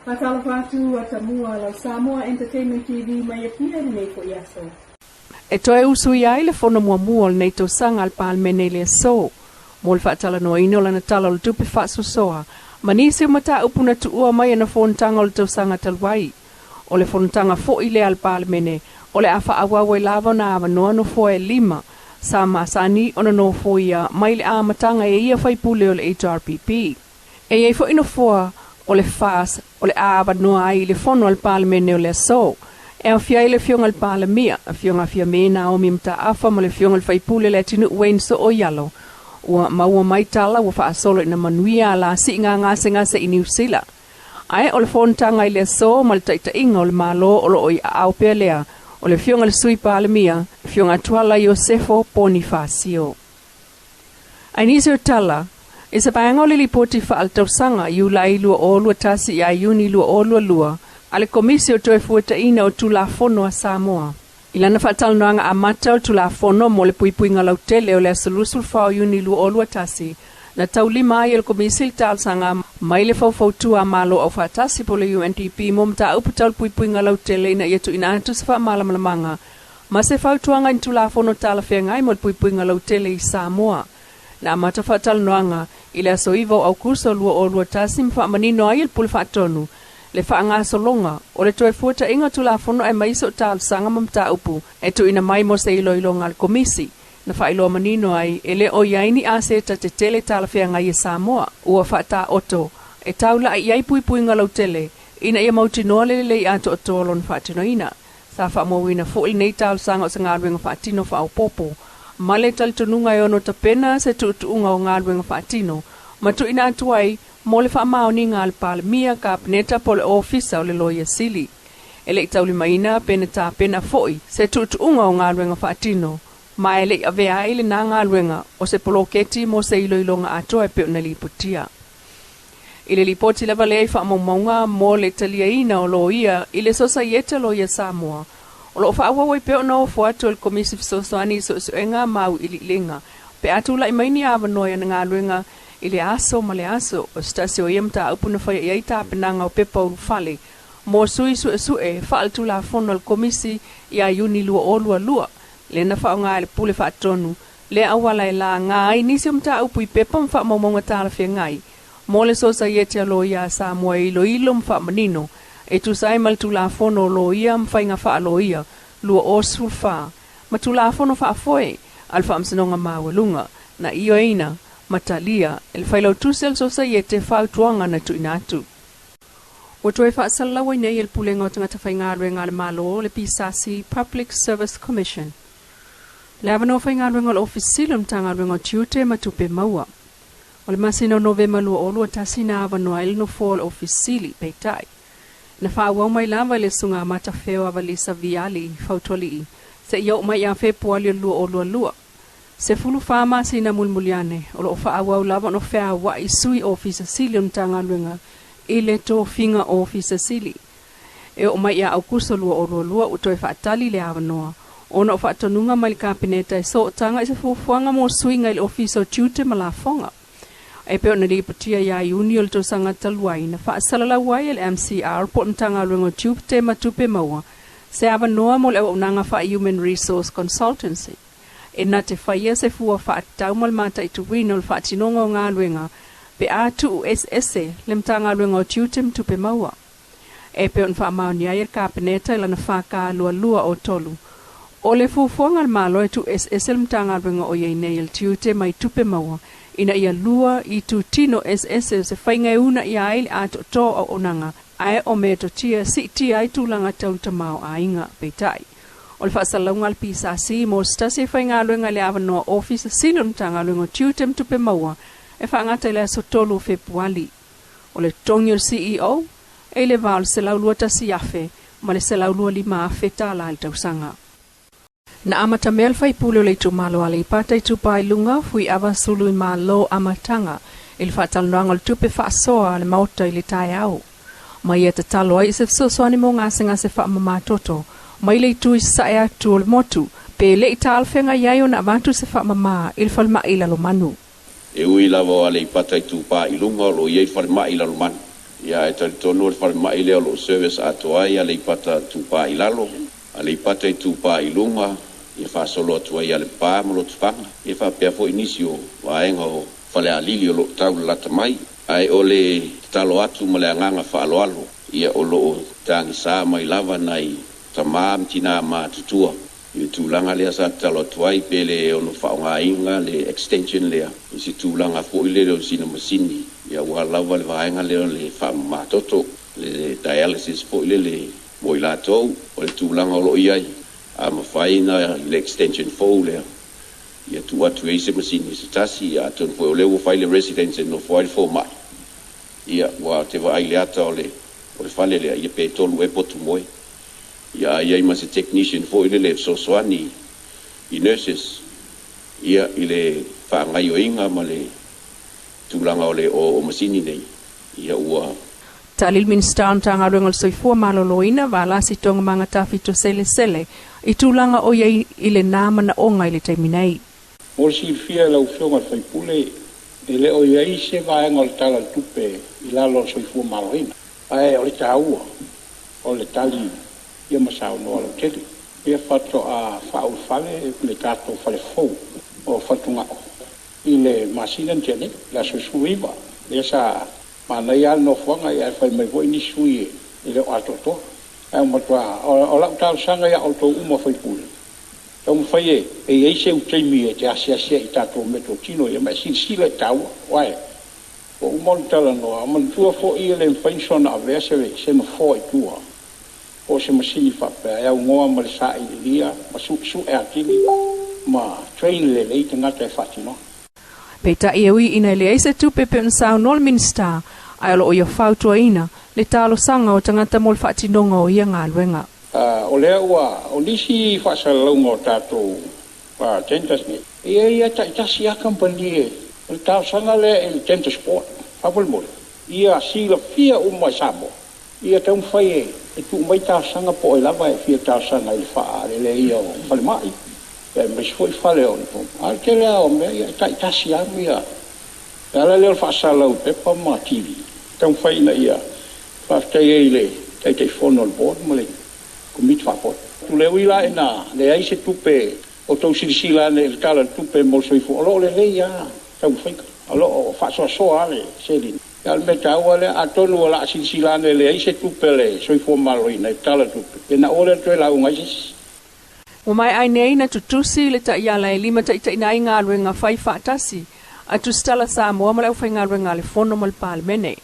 Faatalofa atu Atamua lau Samoa Entertainment TV mai Apia i lenei foi aso. E toe usuia ai le fono muamua o lenei tausaga a le Palemene i le aso mo le faatalanoaina o lana Tala o le Tupe Faasoasoa ma nisi o mataupu na tuua mai ana fonotaga o le tausaga talu ai. O le fonotaga foi lea a le Palemene o le a faaauau ai lava ona avanoa nofoa e 5 sa masani ona nofoia mai le amataga e ia faipule o le HRPP. E i ai foi nofoa o le FAS o le a avanoa ai i le fono a le Palemene o le aso. E aofia ai le Afioga i le Palemia, Afioga Fiame Naomi Mataafa ma le Afioga i le Faipule le Atinuu Wayne Sooialo. Ua maua mai tala ua faasolo ina manuia ala siiga gasegase i Niu Sila. Ae o le fonotaga i le aso ma le taitaiga o le Malo o loo i aao pea lea o le Afioga i le Sui Palemia, Afioga Tuala Iosefo Ponifasio. Ae nisi o tala, i se vaega o le lipoti faaletausaga Iulai 2021 ia Iuni 2022 a le Komisi o Toefuataiga o Tulafono a Samoa. I lana faatalanoaga amata o le Tulafono mo le Puipuiga Lautele o le aso 24 o Iuni 2021, na taulima ai e le Komisi le talosaga mai le faufautua a Malo Aufaatasi po o le UNDP mo mataupu tau le puipuiga lautele ina ia tuuina atu se faamalamalamaga ma se fautuaga i ni Tulafono talafeagai mo le puipuiga lautele i Samoa. Na amata faatalanoaga i le aso 9 o Aukuso 2021 ma faamanino ai e le Pule Faatonu le faagasologa o le toe fuataiga o Tulafono aemaise o talosaga ma mataupu e tuuina mai mo se iloiloga a le Komisi. Na faailoa manino ai e le o i ai ni aseta tetele talafeagai e Samoa ua faataoto e taulai i ai puipuiga lautele ina ia mautinoa le lelei atoatoa o lona faatinoina. Sa faamauina foi lenei talosaga o se galuega faatino faaopoopo ma le talitonuga e ono tapena se tuutuuga o galuega faatino ma tuuina atu ai mo le faamaoniga a le Palemia, Kapeneta po o le Ofisa o le Loia Sili. E le i taulimaina pe na tapena foi se tuutuuga o galuega faatino ma e le i avea ai lena galuega o se poloketi mo se iloiloga atoa e pei ona lipotia. I le lipoti lava lea i faamaumauga mo le taliaina o loia i le Sosaiete Loia Samoa, o lo o faaauau ai pea ona ofo atu e le Komisi Fesoasoani i Suesuega ma Auiliiliga pe a tulai mai ni avanoa i ana galuega i le aso ma le aso. O se tasi o ia mataupu na faia i ai tapenaga o pepa ulufale mo sui suesue faaletulafono a le Komisi ia Iuni 2022, lea na faaaoga e le Pule Faatonu lea auala e laga ai nisi o mataupu i pepa ma faamaumauga talafeagai mo le Sosaiete a Loia a Samoa e iloilo ma faamanino e tusa ai ma le Tulafono o Loia ma Faiga Faaloia 2014 ma Tulafono Faafoe a le Faamasinoga Maualuga na ioeina ma talia e le Failautusi a le Sosaiete fautuaga na tuuina atu. Ua toe faasalalau ai nei e le Pulega o Tagata Faigaluega a le Malo, le PSC, Public Service Commission, le avanoa faigaluega o le Ofisa Sili o le Matagaluega o Tiute ma Tupe Maua. O le masina o Novema 2021 na avanoa ai le nofoa o le Ofisa Sili, peitai, na faaauau mai lava i le Susuga Matafeo Avalisa Viali Fautualii seia oo mai ia Fepuali o le 2022. 14 masina mulimuli ane, o lo o faaauau lava ona feauai sui Ofisa Sili o le Matagaluega i le tofiga Ofisa Sili. E oo mai ia Aukuso 2022 ua toe faatali le avanoa ona o faatonuga mai le Kapeneta e sootaga i se fuafuaga mo suiga i le Ofisa o Tiute ma Lafoga. E pei ona lipotia ia Iuni o le tausaga talu ai, na faasalalau ai e le MCR po o le Matagaluega o Tiute ma Tupe Maua se avanoa mo le auaunaga faa-Human Resource Consultancy e na te faia se fua faatatau ma le mataituina o le faatinoga o galuega pe a tuu eseese le Matagaluega o Tiute ma Tupe Maua. E pei ona faamaonia ai e le Kapeneta i lana FK22 o 3, o le fuafuaga a le Malo e tuueseese le Matagaluega o i ai nei e le Tiute mai Tupe Maua ina ia lua itutino eseese o se faiga e uunaia ai le atoatoa o auaunaga ae o metotia siitia ai tulaga tau le tamaoaiga. Peitai, o le faasalalauga a le PSC mo se tasi e faigaluega i le avanoa Ofisa Sili o le Matagaluega o Tiute ma Tupe Maua e faagata i le aso 3 o Fepuali. O le totogi o le CEO e i le va o le $121,000 ma le $125,000 tala i le tausaga. Na amatamea le faipule o le itumalo Aleipata Itupa i Luga, Fuiava Suluimalo Amataga i le faatalanoaga o le tupe faasoa a le Maota i le taeao. Ma ia tatalo ai i se fesoasoani mo gasegase faamamatoto mai le itu i sasae atu o le motu, pe le i talafeagai ai ona avatu se faamama i le falemai i Lalomanu. E ui lava o Aleipata Itupa i Luga o lo o i ai falemai i Lalomanu. Ia, ae talitonu o le falemai lea o lo o service atoa ai Aleipata Itupa i Lalo, Aleipata Itupa i Luga, ia faasolo atu ai ia Lepa ma Lotofaga, ia faapea foi nisi o vaega o Falealili o lo o taulalata mai. Ae o le tatalo atu ma le agaga faaaloalo, ia o lo o tagisa mai lava nai tama ma tina matutua i le tulaga lea sa tatalo atu ai pe le ono faaaogaina le extension lea i se tulaga foi lele o sina masini aua lava le vaega lea o le faamamatoto, le dialysis foi lele mo i latou. O le tulaga o lo o i ai, a mafai na i le extension fou lea ia tuu atu ai se masini se tasi, atonu foi o lea ua fai le residence e nofo ai le fomai. Ia, ua te vaai i le ata o le fale lea, ia pe 3 ea potu moe. Ia, a i ai ma se technician foi lele e fesoasoani i nurses ia i le faagaioiga ma le tulaga o le o masini nei, ia ua Tali le Minisita o le Matagaluega o le Soifua Maloloina, Valasi Toogamaga Selesele, i tulaga o iai i lena manaoga i le taimi nei. Mo le silafia e lau Afioga i le sui usufono, e le o i ai se vaega o le Tala o le Tupe i lalo o le Soifua Maloloina. Ae o le taua o le tali ia ma saunoa lautele. Ia faatoa faaulufale le tatou fale fou o fatugao i le masina na tea nei, le aso 19. Lea sa manaia lava le nofoaga, ae fai mai foi nisi sui e le o atoatoa. Ae matua o lau talosaga ia outou uma sui usufono, taumafai e i ai se taimi e te asiasi ai i tatou meatotino ia ma e silasila i taua, aua ua uma ona talanoa. Manatua foi e le mafai ona avea se nofoa i tua po o se masini faapea e aunoa ma le sailiilia ma suesue atili ma train lelei tagata e faatinoa. Peitai e ui ina e leai se tupe pei ona saunoa le Minisita, ae o lo o ia fautuaina le talosaga o tagata mo le faatinoga o ia galuega. O lea ua o nisi faasalalauga o tatou tenders nei, e i ai taitasi lava kamupani o le talosaga lea i le Tenders Board, faamolemole ia silafia uma e Samoa, ia taumafai e tuu mai talosaga po o ai lava e fia talosaga i le faaleleia o falemai, aemaise foi fale o le a o le tele lava o mea ia e taitasi lava ia. Le ala lea o le faasalalau i pepa ma TV, taumafai ina ia faafetai ai i le Taitaifono o le Board ma le Komiti Faafoe. Le ui la ina leai se tupe o tou silasila ane i le Tala o le Tupe mo le soifua, o lo o lelei lava taumafaiga, o lo o faasoasoa lava le seleni. A o le mea taua lea, atonu o le a silasila ane e leai se tupe a le Soifua Maloloina i le Tala o le Tupe, ia na aua lea toe lauga ai se isi. Ua maea ai nei na tutusi le taiala e limataitaiina ai galuega fai faatasi a Tusitala Samoa ma le aufaigaluega a le Fono ma le Palemene.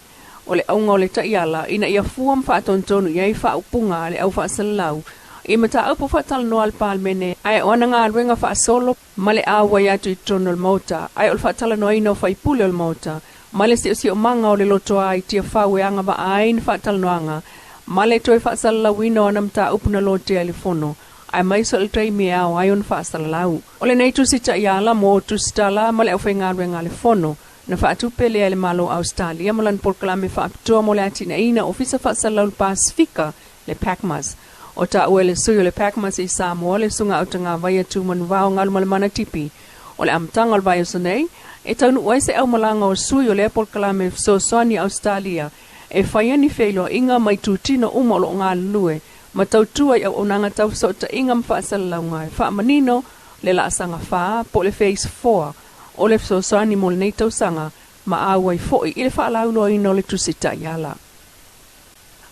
O le auga o le taiala ina ia fua ma faatonutonu i ai faaupuga a le au faasalalau i mataupu faatalanoa a le Palemene, ae o ana galuega faasolo ma le auai atu i totonu o le Maota, ae o le faatalanoaina o faipule o le Maota ma le siosiomaga o le lotoa i Tiafau e agavaa ai ni faatalanoaga ma le toe faasalalauina o ana mataupu na lotea i le Fono, aemaise o le taimi e ao ai ona faasalalau. O lenei tusi taiala mo Tusitala ma le aufaigaluega a le Fono na faatupe lea e le Malo Ausetalia ma lana polokalame faapitoa mo le atinaeina Ofisa Faasalalau o le Pasefika, le PACMAS. O taua e le sui o le PACMAS i Samoa, le Susuga Autagavaia Tumanuvao Galumalemana Tipi, o le amataga o le vaiaso nei e taunuu ai se aumalaga o sui o lea polokalame fesoasoani Ausetalia e faia ni feiloaiga ma itutino uma o lo o galulue ma tautua i auaunaga tau fesootaiga ma faasalalauga e faamanino le laasaga 4 po o le Phase 4 o le fesoasoani mo lenei tausaga ma auai foi i le faalauiloaina o le tusi taiala.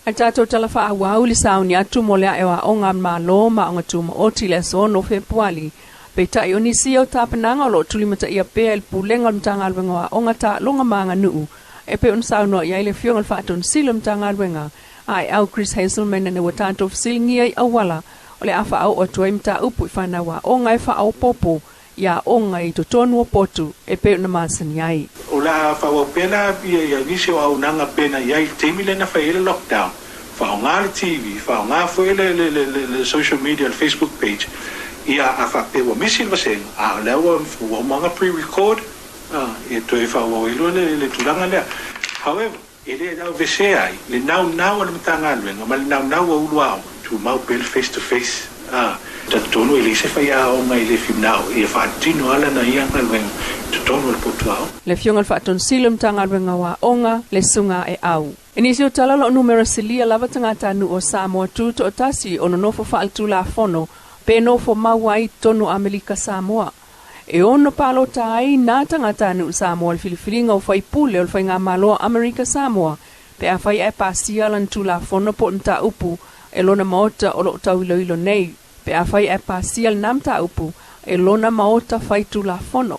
Ae tatou tala faaauau i le sauni atu mo le ae o aoga a le Malo ma aoga tumaoti i le aso 6 o Fepuali. Peitai o nisi o tapenaga o lo o tulimataia pea i le Pulega o le Matagaluega o Aoga, Taaloga ma Aganuu e pei ona saunoa i ai le Afioga i le Faatonisili o le Matagaluega Aeau Chris Hazelman ina ua tatou fesiligia i auala o le a faaoo atu ai mataupu i fanau aoga e faaopoopo i aoga i totonu o potu e pei ona masani ai. O le a faaauau pea la ia nisi o auaunaga pei ona i ai i le taimi lea na fai ai le lockdown, faaaoga le TV, faaaoga foi le social media, le Facebook page, ia a faapea ua misi le vasega, a o lea ua uma ona pre-record, ia toe faaauau ai loa le tulaga lea. However, e le avesea ai le naunau a le Matagaluega ma le naunau a ulu aoga, tumau pea le face to face. Talitonu e leai se faiaoga i le fiu ia faatino ala na ia galuega i totonu o le potu aoga. Le Afioga i le Faatonisili o le Matagaluega o Aoga, le Susuga Aeau. I nisi o tala o lo o numera silia lava tagatanuu o Samoa tutoatasi o nonofo faaletulafono pe nofo mau ai i totonu o Amelika Samoa. E ono palota ai nā tagatanuu Samoa i le filifiliga o faipule o le Faigamalo a Amerika Samoa pe afai ae pasia lana Tulafono po o le mataupu e lona Maota o lo o tauiloilo nei, pe afai ae pasia lena mataupu e lona Maota Faitulafono.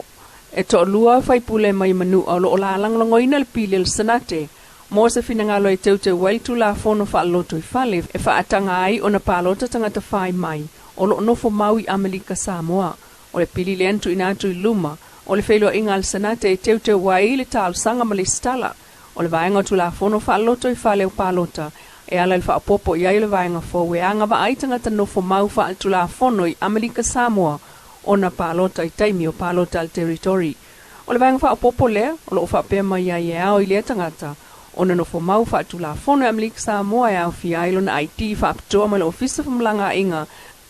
E toalua faipule mai Manua o lo o lagolagoina le pili a le Senate mo se finagalo e teuteu ai le Tulafono Faalotoifale e faataga ai ona palota tagata fai mai o lo o nofo mau i Amelika Samoa. O le pili lea na tuuina atu i luma o le feiloaiga a le Senate e teuteu ai le talosaga ma lesitala o le vaega o Tulafono Faalotoifale o Palota e ala i le faaopoopo i ai o le vaega fou e agavaa ai tagata nofo mau faaletulafono i Amelika Samoa ona palota i taimi o palota a le Territory. O le vaega faaopoopo lea o lo o faapea mai ai e ao i lea tagata ona nofo mau faaletulafono i Amelika Samoa e aofia ai lona ID faapitoa mai le Ofisa o Femalagaaiga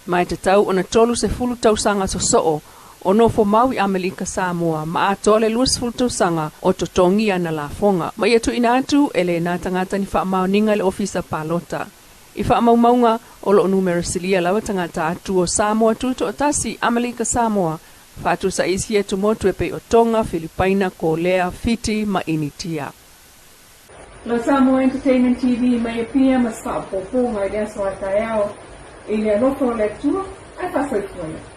ma e tatau ona 30 tausaga sosoo o nofo mau i Amelika Samoa ma atoa le 20 tausaga o totogi ana lafoga ma ia tuuina atu e lena tagata ni faamaoniga i le Ofisa Palota. I faamaumauga, o lo o numera silia lava tagata atu o Samoa Tutoatasi, Amelika Samoa, faatusa i isi atumotu e pei o Tonga, Filipaina, Kolea, Fiti ma Initia. Lo Samoa Entertainment TV mai Apia ma se faaopoopoga i le aso a taeao i le alofa o le Atua ae faasoifua ia.